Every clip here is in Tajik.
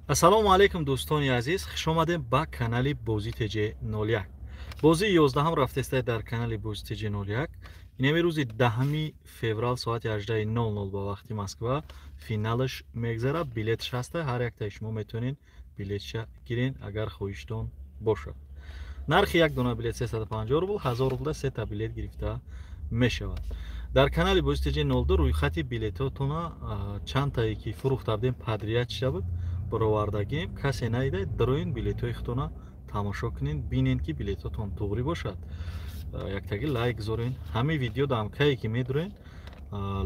Ассалому алайкум, дӯстони азиз, хуш омадем ба канали Бозӣ ТЖ 01. Бозии 11 рафтестай дар канали Бозӣ ТЖ 01. Инами рӯзи 10 феврал соати 18:00 ба вақти Москва финалаш мегзарад. Билетш ҳаста, ҳар яктаи шумо метавонед билетша гирен, агар хоҳиштон бошад. Нархи як дона билет 350 рубл, 1000 рублда сета билет гирифта мешавад. Дар канали Бозӣ ТЖ 02 рӯйхати билетотона чандтае ки фурӯхта будем подряд шуда буд, баровардагим. Касе надида, дароин билетҳои худтона тамошо кунед, бинед ки билетҳотон туғрӣ бошад. Яктаги лайк гузорен. Ҳамин видео дам кае ки медурен,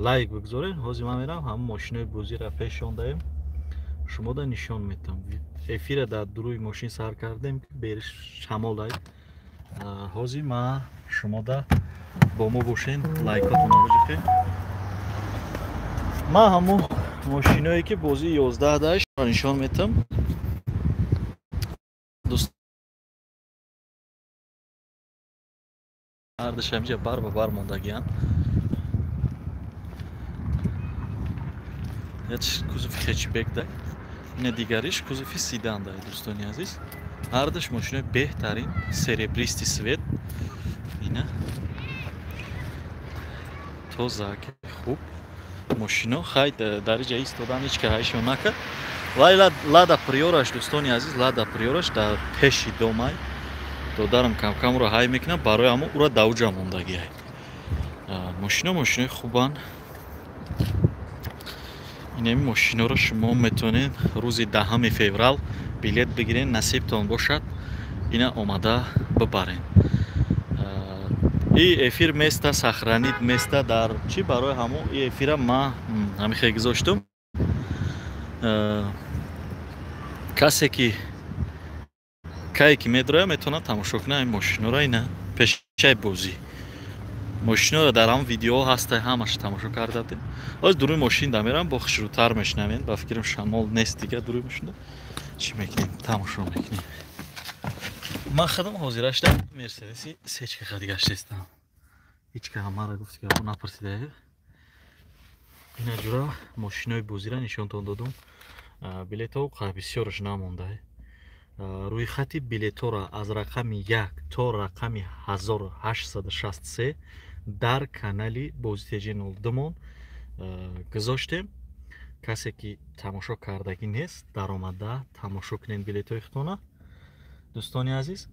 лайк бигузорен. Ҳозир ман мерам ҳамин мошинои бозиро пешондаем, шумода нишон метам. Эфира дар дуруи мошин сар кардем, ки бериш шамолай. Ҳозир ман шумода бо мо бошен, лайкотон бижиқед. Ман ҳамун мошиное ки бозии 11 дашт нишон метам. Дӯст ҳардаш ҳаминҷа бар ба бар мондагианд. Якш кузови хэтчбек да, ина дигариш кузови седан да, дӯстони азиз. Ҳардаш мошинои беҳтарин, серебристый свет. Ина тоза, ки хуб мошино. Хай дар иҷа истодан ҳеч ка ҳайшон накард. Вале Лада Приораш, дӯстони азиз, Лада Приораш дар пеши домай. Додарам камкам ӯро ҳай мекунад, барои ҳамо ӯро давҷа мондагиай. Мошино мошинои хубанд. Инами мошиноро шумо метавонед рӯзи 10 феврал билет бигиред, насибтон бошад, ина омада бибаред. И эфир места сохранит места дар чӣ, барои ҳамо и эфира ма ҳамихе гузоштум. Касе ки кае ки медроя, метавонад тамошо кунад ин мошиноро. Ина пешаи бозӣ мошиноро дар ҳамон видеоҳо ҳаста, ҳамаш тамошо карда будем. Ҳозир дуруи мошин да мерам, бо хушрӯтар мешунавем. Ба фикрам, шамол нест дига дуруи мошинда. Чӣ мекунем? Тамошо мекунем. Ман худам ҳозирашда Мерседеси сечка хади гаштестам. Ҳеч ка ҳамаро гуфт ки напурсида. Ина ҷура мошинои бозира нишонтон додум. Билетҳо бисёраш намонда. Рӯйхати билетҳоро аз рақами 1 то рақами 1863 дар канали Бозӣ ТЖ 02 мон гузоштем. Касе ки тамошо кардагӣ нест, даромада тамошо кунед билетҳои худтона. Дӯстони азиз,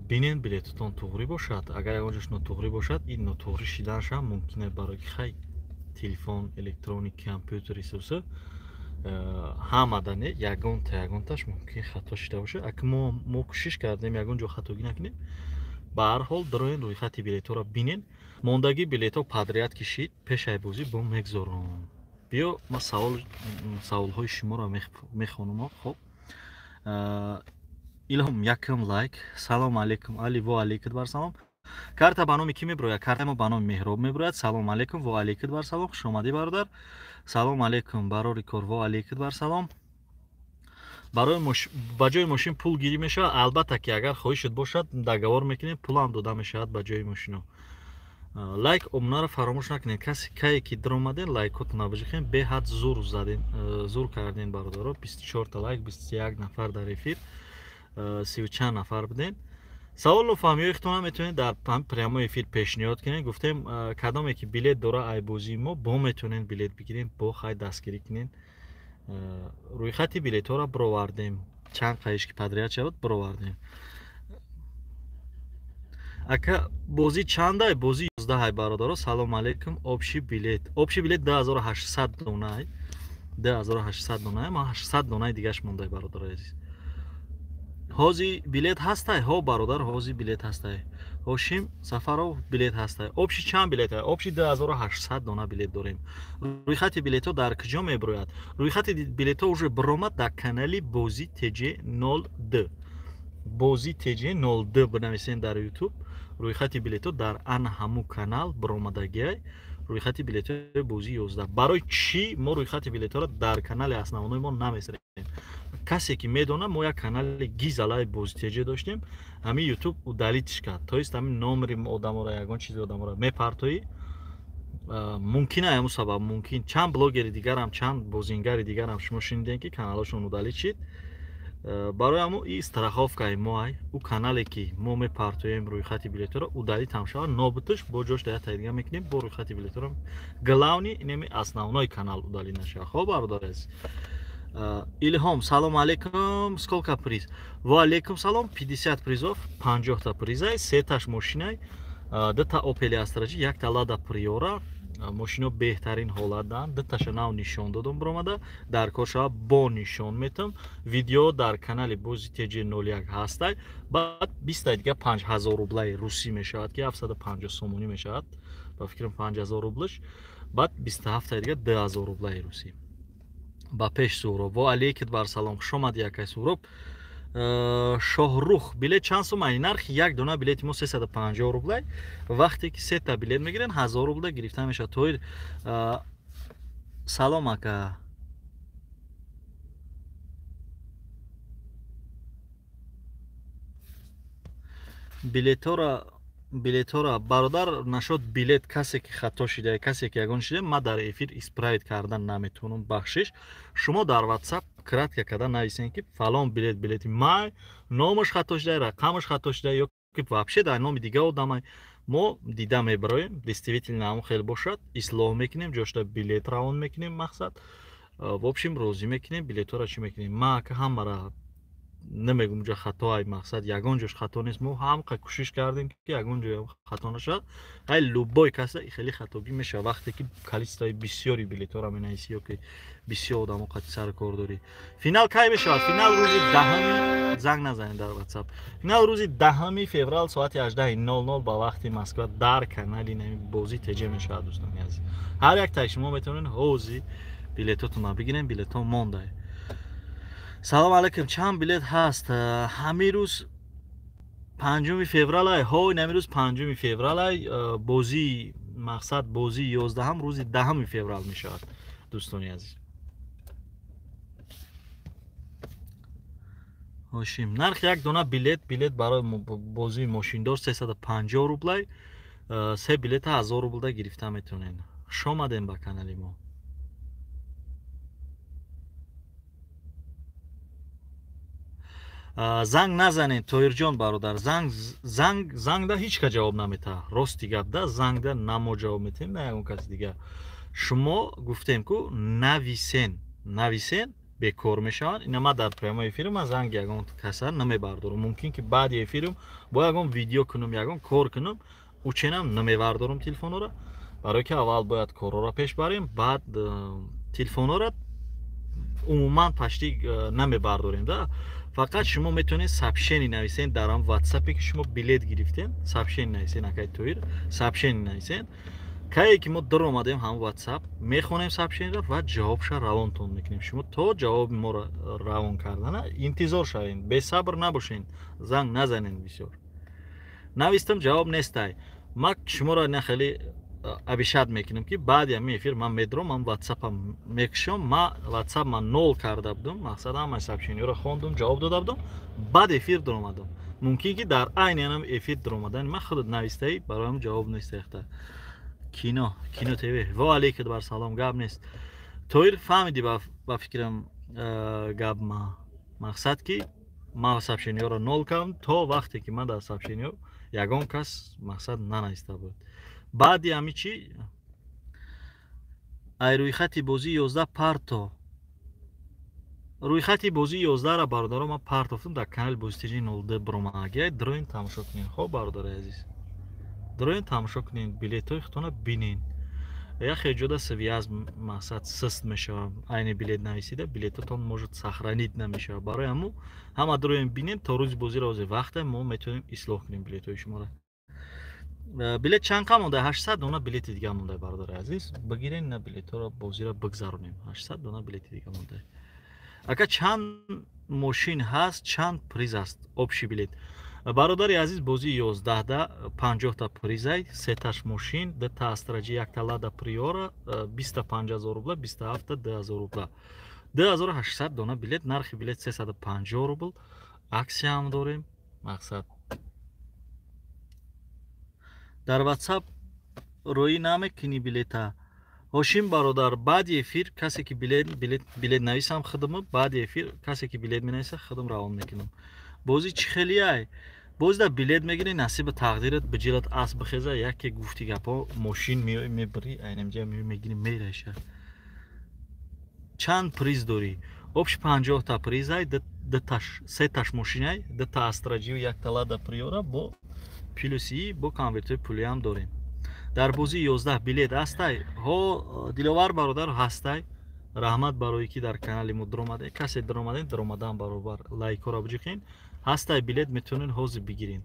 бинед билетотон туғрӣ бошад. Агар ягон ҷош нотуғрӣ бошад, ин нотуғрӣ шиданашам мумкин аст, барои ки хай телефон, электроник, компютер исуса ҳамада не, ягонта ягонташ мумкин хато шида бошад. Аки мо кӯшиш кардем ягон ҷо хатогӣ накунем. Ба ҳар ҳол дароен рӯйхати билетҳоро бинед. Мондагии билетҳо подряд кишид, пешаи бозӣ бо мегзорам. Биё ма саволҳои шуморо мехонам. Хоб, Илҳом, якум лайк. Салом алейкум, Али, во алейкум бар салом. Карта ба номи кӣ мебирояд? Карта мо ба номи Меҳроб мебирояд. Салом алейкум, во алейкум бар салом, хуш омадӣ, бародар. Салом алейкум, барори кор, во алейкум бар салом. Барои ба ҷои мошин пул гирӣ мешавад? Албатта ки агар хоҳишат бошад, договор мекунем, пулам дода мешавад ба ҷои мошино. Лайк обунаро фаромӯш накунед. Касе кае ки даромаден, лайкотона бижихем. Беҳад зур заден, зур карден, бародаро. 24 та лайк, 21 нафар дар эфир, сиву чанд нафар будем. Саволу фаҳмиҳои худтона метавонед дар прямой эфир пешниҳод кунед. Гуфтем, кадоме ки билет дора ай бозии мо, бо метавонед билет бигиред, бо хай дастгирӣ кунед. Рӯйхати билетҳоро бировардем, чанд қаиш ки подряд шавад, бировардем. Ака, бозӣ чандай? Бозӣ 11-ай, бародаро. Салом алейкум. Общий билет, общий билет 2800 донай, 2800 донай. Ма 800 донаи дигаш мондай, бародарои азиз. Ҳози билет ҳастай? Ҳо, бародар, ҳози билет ҳастай. Ҳошим Сафаров, билет ҳастай. Общий чанд билет? Общий 2800 дона билет дорем. Рӯйхати билетҳо дар куҷо мебирояд? Рӯйхати билетҳо уже биромад дар канали Бозӣ ТЖ 02. Бозӣ ТЖ 02 бинависен дар Ютуб, рӯйхати билетҳо дар ан ҳамун канал биромадагиай. Рӯйхати билетҳои бозии 11. Барои чӣ мо рӯйхати билетҳоро дар канали основной мо намесарем? Касе ки медонад, мо як канали гизалаи Бозӣ ТЖ доштем, ҳамин Ютуб удалить ш кард. То есть ҳамин номери одаморо, ягон чизи одаморо мепартоӣ. Мумкин ҳамун сабаб, мумкин чанд блогери дигарам, чанд бозингари дигарам шумо шунидем, ки каналашон удалить шид. Барои ҳамун и страховкаи мо ай, ӯ канале ки мо мепартоем рӯйхати билетҳоро, удалить ҳам шавад, нобуташ бо ҷош да як дига мекунем бо рӯйхати билетҳоро. Главный инеми основной канал удалить нашавад. Хоб, бародари азиз. Илҳом, салом алейкум, сколько приз? Ва алейкум салом, 50 призов, 50 та призай, сеташ мошинай, дута Opel Astra G, якта Lada Priora. Мошино беҳтарин ҳолат даанд, дуташа нав нишон додум, биромада дар кор шава бо нишон метам. Видео дар канали Бози ТЖ 01 ҳастай. Баъд 20 дига 5000 рублаи русӣ мешавад, ки 750 сомонӣ мешавад, ба фикрам 5000 рублш. Баъд 27 дига 2000 рублаи русӣ. Ба пеш, Суҳроб. Во алейкум бар салом, хуш омадӣ, акай Суҳроб. Шоҳрух, билет чанд сомани? Нархи як дона билети мо 350 рублай. Вақте ки сета билет мегирен, 1000 рубла гирифта мешавад. Тоҳир, салом, ака. Билетҳоро, бародар, нашод билет касе ки хато шида, касе ки ягон шида, ман дар эфир исправить кардан наметавонам, бахшиш. Шумо дар WhatsApp кратко карда нависен, ки фалон билет билети май, номаш хато шуда, рақамаш хато шуда ё ки вообще дар номи дига одамай. Мо дида мебароем, действительно ҳамон хел бошад, ислоҳ мекунем, ҷошта билет равон мекунем, мақсад, в общем, розӣ мекунем, билетҳоро чӣ мекунем. Ма ака ҳамара намегум ҷо хато ай, мақсад, ягон ҷош хато нест. Мо ҳамқа кӯшиш кардем, ки ягон ҷо хато нашавад. Ай любой каса хеле хатогӣ мешавад, вақте ки количествои бисёри билетҳоро менависӣ ё ки бисёр одамо қати сари кор дорӣ. Финал кай мешавад? Финал рӯзи 10-ми, занг назанед дар WhatsApp. Финал рӯзи 10 феврал соати 18:00 ба вақти Москва дар канали нами Бозӣ ТЖ мешавад, дӯстони азиз. Ҳар яктаи шумо метавонед ҳозир билетотонро бигирем, билетҳо мондай. Салом алейкум, чанд билет ҳаст? Ҳамин рӯз 5 февралай, ҳо, ин ҳамин рӯз 5 февралай. Бозии, мақсад, бозии 11 рӯзи 10 феврал мешавад, дӯстони азиз. Ҳошим, нархи як дона билет барои бозии мошиндор 350 рублай, се билета 1000 рублда гирифта метавонед. Хуш омадем ба канали мо. Занг назанед, Тоҳирҷон бародар, зангда ҳеҷ ка ҷавоб наметаҳад. Рости гап да, зангда на мо ҷавоб метаҳем, на ягон каси дига. Шумо гуфтем ку нависен, нависен бекор мешаванд. Ина ман дар прямой эфирам, ман занги ягон каса намебардорам. Мумкин ки баъди эфирам бо ягон видео кунам, ягон кор кунам, ученам намебардорам телефонро, барое ки аввал бояд корҳоро пеш барем, баъд телефонҳоро умуман пашти намебардорем да. Фақат шумо метавонед сообщение нависен дар ҳам ватсапе ки шумо билет гирифтем, сообщение нависен, акай Тоҳир, сообщение нависен. Кае ки мо дар омадем ҳам ватсап мехонем сообщениеро ва ҷавобша равонтон мекунем. Шумо то ҷавоби моро равон кардана интизор шавед, бесабр набошед, занг назанед бисёр. Навистам, ҷавоб нестай. Ма шуморо на хеле обещать мекунем, ки баъди ҳамин эфир ман медурам, ман ватсапам мекушам. Ма ватсап ман нол карда будам, мақсад, ҳамаи сообщениҳоро хондум, ҷавоб дода будам, баъд эфир дуромадам. Мумкин ки дар айни ҳам эфир дуромадани ман худат навистаи, бароям ҷавоб нестаихта. Кино ТВ, ва алейкум бар салом, гап нест. Тоҳир, фаҳмидӣ ба фикрам гап ма. Мақсад ки ман сообщениҳоро нол кардам то вақте ки ман дар сообщениҳо ягон кас, мақсад, нанависта буд. Баъди ҳами чи ай рӯйхати бозии 11 парто, рӯйхати бозии 11-ра, бародаро, ман партофтам дар канали Бози ТЖ 02 биромагия, дроин тамошо кунед. Хоб, бародари азиз, дроин тамошо кунед, билетҳои худтона бинед. Яхе ҷода связь, мақсад, сист мешавад, айни билет нависида билетотон может сохранить намешавад. Барои ҳамун ҳама дроин бинед то рӯзи бозиро, ҳозир вақте мо метавонем ислоҳ кунем билетҳои шуморо. Билет чанд қа монда? 800 дона билети дига монда, бародари азиз, бигирен на билетҳоро, бозиро бигзаронем. 800 дона билети дига монда. Ака, чанд мошин ҳаст, чанд приз аст общий билет? Бародари азиз, бозии 11-да 50-та призай, сеташ мошин, дута Астра Ҷи, якта Лада Приора, 25 000 рубла, 27-та 2000 рубла. 2800 дона билет, нархи билет 350 рубл. Аксияам дорем, мақсад, дар WhatsApp Рӯӣ намекунӣ билета? Ҳошим бародар, баъди эфир касе ки билет нависам худам, баъди эфир касе ки билет менависа, худам равон мекунам. Бозӣ чӣ хелияй? Бозида билет мегирӣ, насиби тақдират биҷилат асп бихеза, яке гуфти гапҳо, мошин меои, мебирӣ, айнамҷа меои, мегирӣ, мераша. Чанд приз дорӣ? Общий 50-та призай, сеташ мошинай, дута Астраҷию якта Лада Приора, бо плюси бо конвертҳои пулиам дорем. Дар бозии 11 билет ҳастай? Ҳо, Диловар бародар, ҳастай. Раҳмат барое ки дар канали мо дуромадед. Касе дуромадед, дуромадан баробар лайкҳоро биҷиқен. Ҳастай билет, метавонед ҳозир бигирен.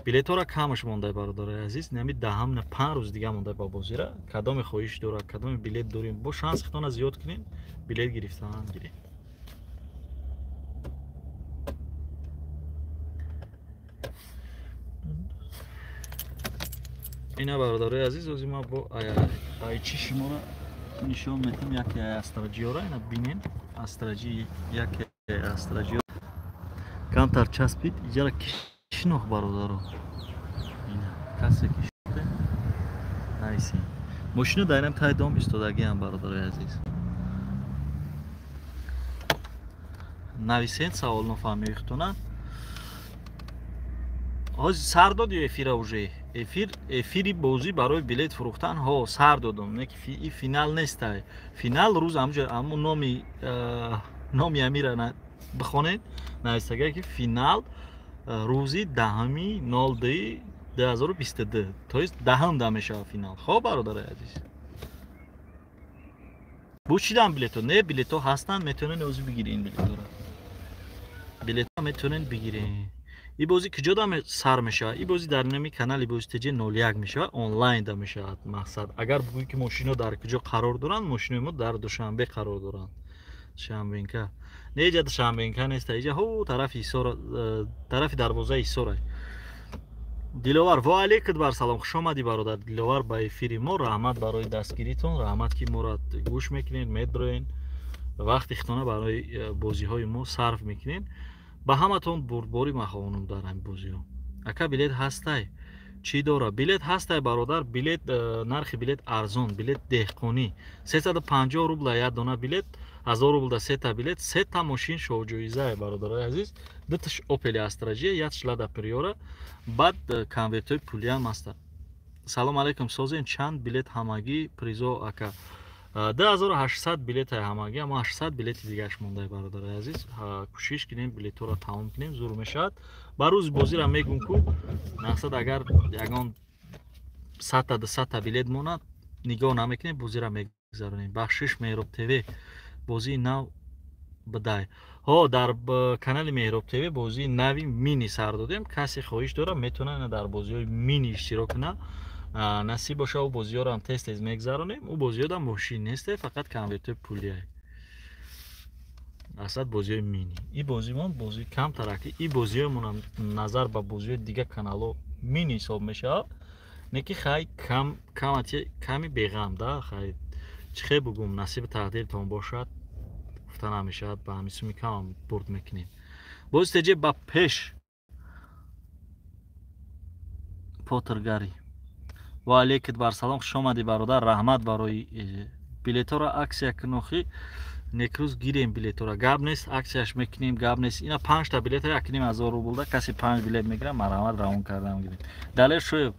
Билетҳоро камаш мондай, бародарои азиз, нами даҳам на 5 рӯз дига мондай ба бозира. Кадоме хоҳиш дорад, кадоме билет дорем, бо шанс хитона зиёд кунем, билет гирифтан гирем. Ина, бародарои азиз, ози ма бо айчи шуморо нишон метам, яке Астраҷиёра. Ина бинен, Астраҷи, яке Астраҷиё камтар часпид. Иҷара шинох, бародаро. Ина, касе ки шуде, нависен. Мошино дар инам тай дом истодагиам, бародарои азиз. Нависен савол нофаҳмиҳои худтона. Ҳозир сар дод ё эфира уже? Эфир, эфири бозӣ барои билет фурӯхтан, ҳо, сар додум, не ки и финал нестай. Финал рӯз ҳамҷо ҳамун номи амира бихонед, навистагае ки финал рӯзи 10-02-2022, то есть 10-да мешавад финал. Хоб, бародарои азиз, бучидан билетҳо? Не, билетҳо ҳастанд, метавонед ҳозир бигиред ин билетҳоро. Билетҳо метавонед бигиред. И бозӣ куҷо да сар мешавад? И бозӣ дар номи канали Бозӣ ТЖ 01 мешавад, онлайн да мешавад. Мақсад, агар бугӯӣ ки мошино дар куҷо қарор доранд, мошинои мо дар Душанбе қарор доранд. Шанбенка не, иҷа Душанбенка неста, иҷа ҳо тарафи Ҳисор, тарафи дарвозаи Ҳисорай. Диловар, ва алейкум бар салом, хуш омадӣ, бародар Диловар, ба эфири мо. Раҳмат барои дастгиритон, раҳмат ки моро гӯш мекунед, медроен, вақти хитона барои бозиҳои мо сарф мекунед. Ба ҳаматон бурдборӣ махоҳонам дар ҳамин бозиҳо. Ака, билет ҳастай? Чӣ дора? Билет ҳастай, бародар, билет, нархи билет арзон, билет деҳқонӣ 350 рубла як дона билет, 1000 рубл да сета билет, сета мошин шоҳҷоизае, бародарои азиз. Дуташ Опели Астражия, якш Лада Приора, баъд конвертҳои пулиам ҳаста. Салом алейкум, созен. Чанд билет ҳамагӣ призо, ака? 2800 билет ҳамагӣ, аммо 800 билети дигараш мондай, бародарои азиз. Кӯшиш кунем, билетҳоро тамом кунем, зур мешавад. Ба рӯзи бозира мегӯм ку, мақсад, агар ягон 100-та, 200-та билет монад, нигоҳ намекунем, бозира мегузаронем. Бахшиш, Меҳроб ТВ бозии нав бидай? Ҳо, дар канали Меҳроб ТВ бозии нави мини сар додем. Касе хоҳиш дорад, метавонад дар бозиҳои мини иштирок кунад. Насиб боша, ӯ бозиҳоро ҳам тез тез мегузаронем. Ӯ бозиҳода мошин несте, фақат конвертҳои пулиай. Асад бозиҳои мини. И бозимон бозии камтараки, и бозиҳоямонам назар ба бозиҳои дига каналҳо мини ҳисоб мешавад, не ки хай кам камати ками беғам да. Хай, чӣ хел бугум, насиби тақдиртон бошад, гуфта намешавад, ба ҳамин суми камам бурд мекунем. Бози теҷе ба пеш. Потергари, ва алейкум бар салом, хуш омадӣ, бародар. Раҳмат барои билетҳоро аксия кунохи некрӯз гирем билетҳоро. Гап нест, аксияш мекунем, гап нест. Ина панҷта билета 1500 рублда, касе панҷ билет мегирад, марҳамат, равон кардам, гирем. Далер Шоев,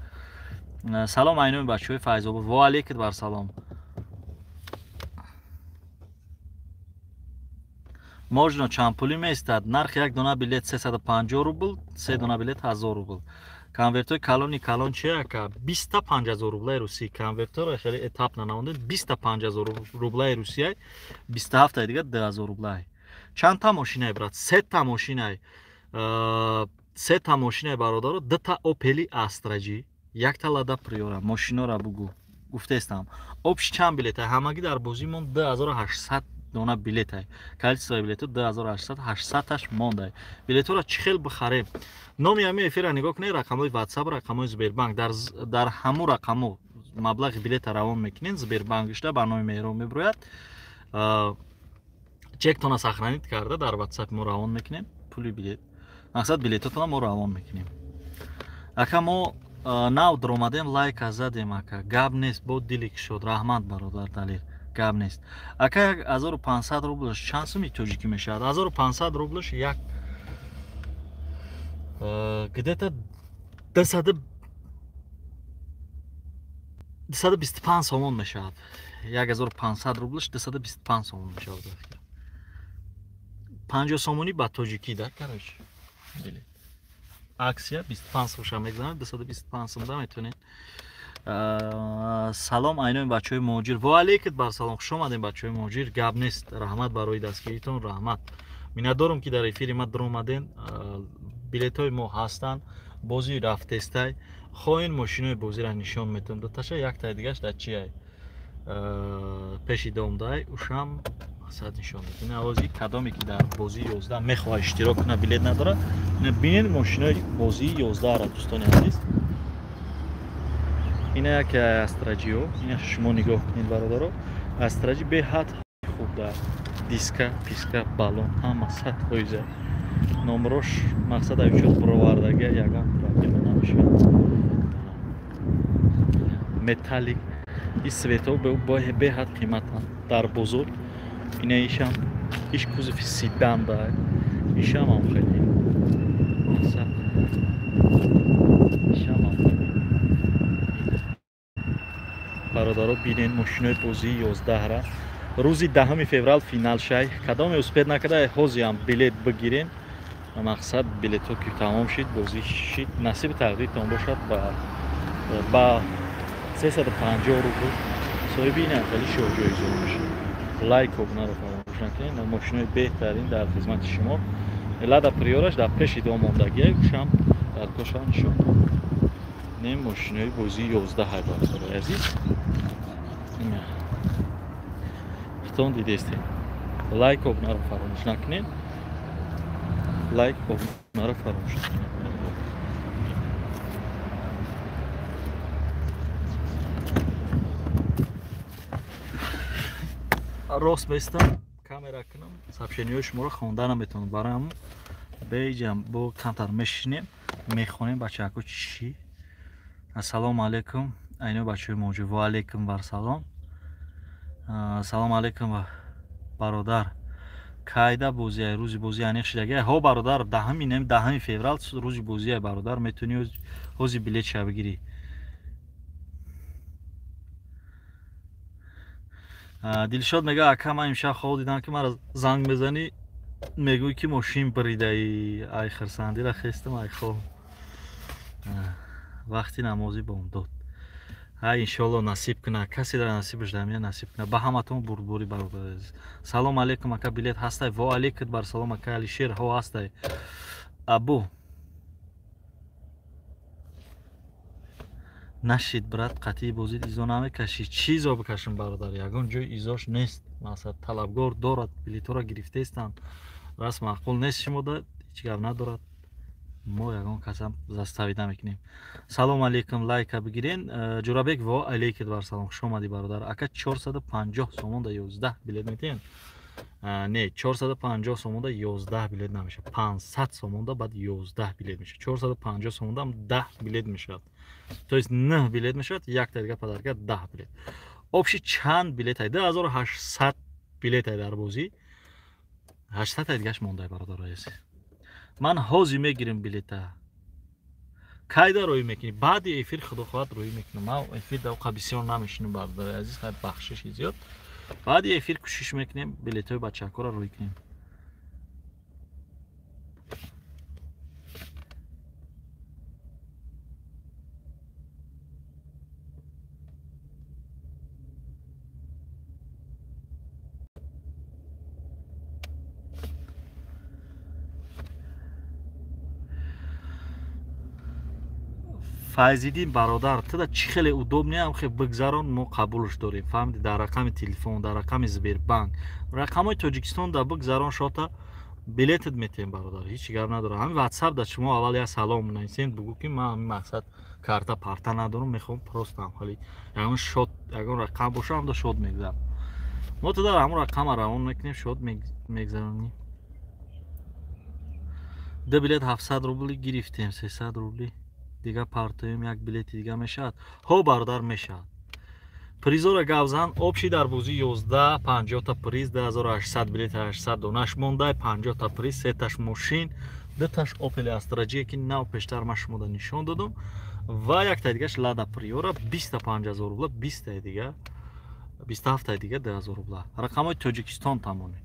салом, айноми бачаҳои Файзобод. Ва алейкум бар салом. Можно, чанд пулӣ меистад? Нархи як дона билет 350 рубл, се дона билет 1000 рубл. Конвертҳои калони калон чи, ака? 25 000 рублаи русӣ. Конвертҳоро хеле этап нанамондем. 25 000 рублаи русияй, 27-таи дига 2000 рублай. Чандта мошинай, брат? Сета мошинай, сета мошинай, бародаро. Дута Опели Астраҷи, якта Лада Приора. Мошинора бугу, гуфтестам. Общий чанд билетай? Ҳамагӣ дар бозимон 2800 дона билетай. Количество билету 2800, 800-таш мондай. Билетҳоро чӣ хел бихарем? Номи ҳамин эфирро нигоҳ кунед, рақамҳои WhatsApp, рақамҳои Сбербанк. Дар ҳамун рақамҳо маблағи билета равон мекунед, Сбербанкишда ба номи Меҳрон мебирояд. Чектона сохранить карда дар WhatsApp мо равон мекунем пули билет. Мақсад, билетотона мо равон мекунем. Ака, мо Нав даромадем, лайка задем ака. Гап нест, бо дили кушод. Раҳмат бародар Далер. Гап нест. Ака 1500 рублш чанд суми тоҷикӣ мешавад? 1500 рублш як где-то 225 сомон мешавад. 1500 рублш 225 сомон мешавад. 50 сомонӣ ба тоҷикӣ да, короче. Билет. Аксия 25 сомша мегзанад, 225 сом да метавонед. Салом айнои бачаҳои муҳоҷир. Ва алейкум бар салом. Хуш омадем бачаҳои муҳоҷир. Гап нест. Раҳмат барои дастгиритон, раҳмат. Миннатдорам ки дар эфири ма даромаден. Билетҳои мо ҳастанд. Бозӣ рафтестай. Хоҳен мошинои бозиро нишон метавам. Дуташа яктаи дигаш дар чиай? Пеши домдай, ушам сад нишон медиҳам. Ин овози кадоме ки дар бозии 11 мехоҳад иштирок кунад, билет надорад. Бинед мошинои бозии 11-ро дӯстони азиз. Ина яке Астраҷио, ина шумо нигоҳ кунед бародаро. Астраҷи беҳад хуб дар диска, писка, баллон ҳама 100%. Номрош мақсад авчот бировардага ягон проблема намешавад. Металлик и светҳо беҳад қиматанд дар бозор. Ина ишам иш кузови седан да ишам ҳам хеле мақсад ишам ҳам хеле. Бародаро бинед мошинои бозии 11-ра. Рӯзи 10 феврал финал шай. Кадоме успед накарда, ҳозиам билет бигирен. Мақсад билетҳо ки тамом шид, бозӣ шид, насиби тақдиртон бошад ба 350 рубл соҳиби ин хеле шоҳҷоизо мешавад. Лайк обунаро фаромӯш накунед. Мошинои беҳтарин дар хизмати шумо. Лада Приораш дар пеши дом мондагия, гӯшам дар кошам нишон. Не мошинои бозии 11 ҳай бародарои азиз. Хитон дидестем. Лайк обунаро фаромӯш накунед. Лайк обунаро фаромӯш накунед. Рост бестам, камера кунам, сообщениҳои шуморо хонда наметавонам. Барои ҳамон беҷам бо камтар мешинем, мехонем бачаҳако чӣ. Ассалому алайкум, айно бачаҳои муҳоҷир. Ва алайкум вассалом. Салом алайкум бародар. Кайда бозиай, рӯзи бозӣ аниқ шидагиай? Ҳо бародар, 10 феврал рӯзи бозиай бародар, метавонӣ ҳози билетша бигирӣ. Дилшод мега ака ман имшаб хоб дидам ки маро занг мезанӣ, мегӯӣ ки мошин бридаӣ. Ай хирсандира хестам, ай хоб. Вақти намози бомдод. Ай иншоалло насиб кунад, касе дар насибаш дамия насиб кунад. Ба ҳаматон бурдборӣ бародар азиз. Салом алейкум ака, билет ҳастай? Ва алейкум бар салом ака Алишер, ҳо ҳастай. Абу нашид брат, қатъи бозӣ изо намекашӣ. Чӣ изо бикашам бародар? Ягон ҷой изош нест. Масалан талабгор дорад, билетҳоро гирифтаистанд. Раст маъқул нест шумода, ҳеҷ гап надорад. Мо ягон касам заставида мекунем. Салом алейкум, лайка бигирен. Ҷурабек ва алейкум бар салом. Хуш омадӣ бародар. Ака 450 сомон да 11 билет метиҳем? Не, 450 сомон да 11 билет намешавад. 500 сомон да баъд 11 билет мешавад. 450 сомон да 10 билет мешавад. То есть 9 билет мешавад, якта дига подарка 10 билет. Общий чанд билет ай? 2800 билет ай дар бозӣ. 800 ай дигаш мондай бародарои азиз. Ман ҳозир мегирем билета. Кайда рӯй мекунӣ? Баъди эфир худо хоҳад рӯй мекунам. Ман эфир дар оқа бисёр намешинам бародарои азиз, хай бахшиши зиёд. Баъди эфир кӯшиш мекунем билетҳои бачаҳакоро рӯй кунем. Файзиддин бародар, туда чӣ хеле удобне ам хе бигзарон, мо қабулш дорем. Фаҳмидӣ? Дар рақами телефон, дар рақами Сбербанк, рақамҳои Тоҷикистон да бигзарон шота билетат метиҳем бародар, ҳеҷ гап надорам. Ҳамин WhatsApp да шумо аввал як салом нависем, бугӯ ки ман ҳамин мақсад карта парта надорам, мехоҳам просто ҳам хеле ягон шот, ягон рақам боша, ҳамда шот мегзарам. Мо туда ҳамон рақама равон мекунем, шот мегзаронем. Ду билет 700 рубли гирифтем, 300 рубли. Дига партоем, як билети дига мешавад. Ҳо, бародар, мешавад. Призора гавзан, общий дар бозӣ 11 50 та приз, 2800 билет, 800 донаш мондай, 50 та приз, сеташ мошин, дуташ Opel Astra G, ки нав пештар ман шумода нишон додам, ва якта дигаш Lada Priora 25000 рубла, 20 дига, 27 дига 2000 рубла. Рақамҳои Тоҷикистон тамоми.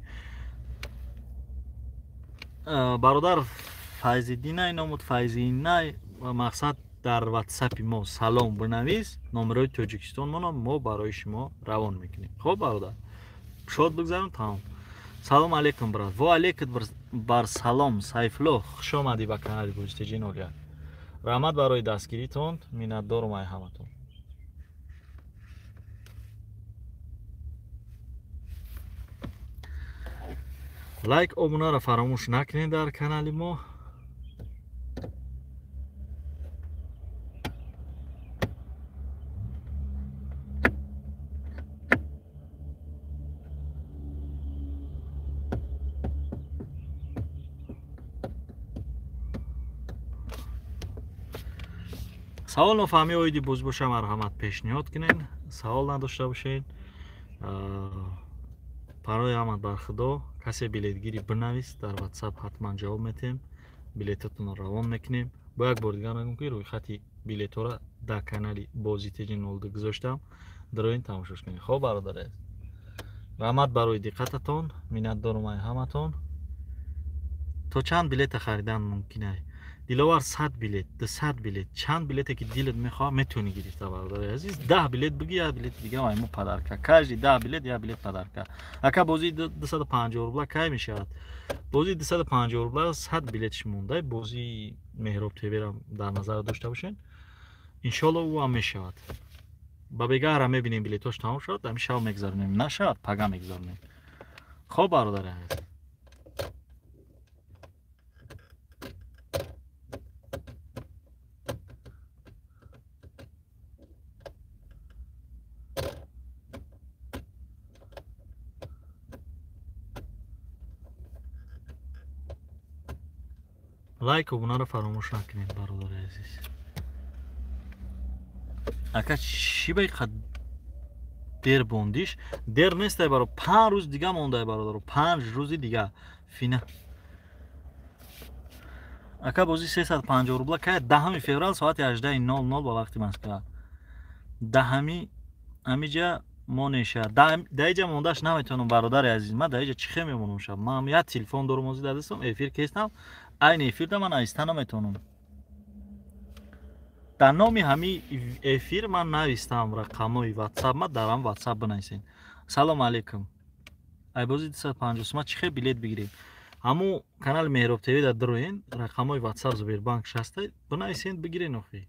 Бародар Файзиддинай номуд, Файзинай, мақсад дар ватсапи мо салом бинавис, номерои Тоҷикистон моно мо барои шумо равон мекунем. Хоб, бародар, шод бигзарон, тамом. Салом алейкум, брат. Во алейкум бар салом, Сайфулло, хуш омадӣ ба канали Бозитеҷи 01. Раҳмат барои дастгиритон, миннатдорум ай ҳаматон. Лайк, обунаро фаромӯш накунед дар канали мо. Савол нофаҳмӣ оиди боз боша, марҳамат, пешниҳод кунед. Савол надошта бошед, парои ҳамат бар Худо. Касе билетгирӣ бинавис дар ватсап, ҳатман ҷавоб метиҳем, билетатонро равон мекунем. Бо як бор дигар мегӯм, ки рӯйхати билетҳоро дар канали Бозӣ ТЖ 02 гузоштам, дароин, тамошош кунед. Хоб, бародари азиз, раҳмат барои диққататон, миннатдорум ай ҳаматон. То чанд билета харидан мумкин ай, Диловар? 100 билет, 200 билет, чанд билете ки дилат мехоҳад, метавонӣ гирифта, бародари азиз. 10 билет биги, як билети дига мо подарка. Каждый 10 билет як билет подарка. Ака, бозии 250 рубла кай мешавад? Бозии 250 рубла 100 билетш монда. Бозии Меҳроб ТВ-ра дар назар дошта бошед. Иншолло, ӯ ҳам мешавад. Ба бегаҳра мебинем, билетош тамом шавад, ҳамин шаб мегзаронем, нашавад, пага мегзаронем. Хоб, бародари азиз. Лайк, обунаро фаромӯш накунед, бародари азиз. Ака, чӣ ба иқад дер бондиш? Дер нестай, баро, 5 рӯз дига мондай, бародаро, 5 рӯзи дига фина. Ака, бозӣ 350 рубла кай? 10 феврал соати 18:00 ба вақти Москва. Даҳами ҳамиҷа монеша. Даиҷа мондаш наметавонам, бародари азиз. Ман даиҷа чӣ хел мемонам шаб? Ман як телефон дорум ҳозир дар дастам, эфир кестам, айни эфирда ман аиста наметавонам. Дар номи ҳами эфир ман навистам рақамҳои ватсап, ма дар ҳам ватсап бинависед. Салом алейкум, айбози 250 сума чӣ хел билет бигирем? Ҳамун канали Меҳроб ТВ дар дуроен, рақамҳои ватсап Сбербанк шаста, бинависед, бигирен. Охи,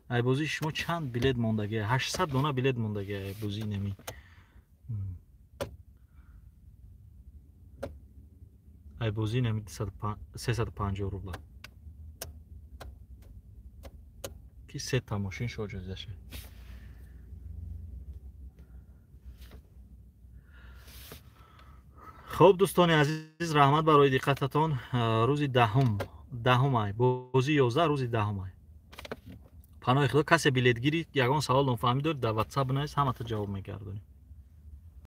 айбозии шумо чанд билет мондагия? 800 дона билет мондагия айбозии нами. Айбозии нами 350 рубла, ки сета мошин шоҷозида шавад. Хуб, дӯстони азиз, раҳмат барои диққататон. Рӯзи даҳум, даҳумай, бозии 11, рӯзи даҳумай. Паноҳи Худо. Касе билетгирӣ, ягон савол нофаҳмӣ доред, дар ватсап бинавис, ҳамата ҷавоб мегардонем.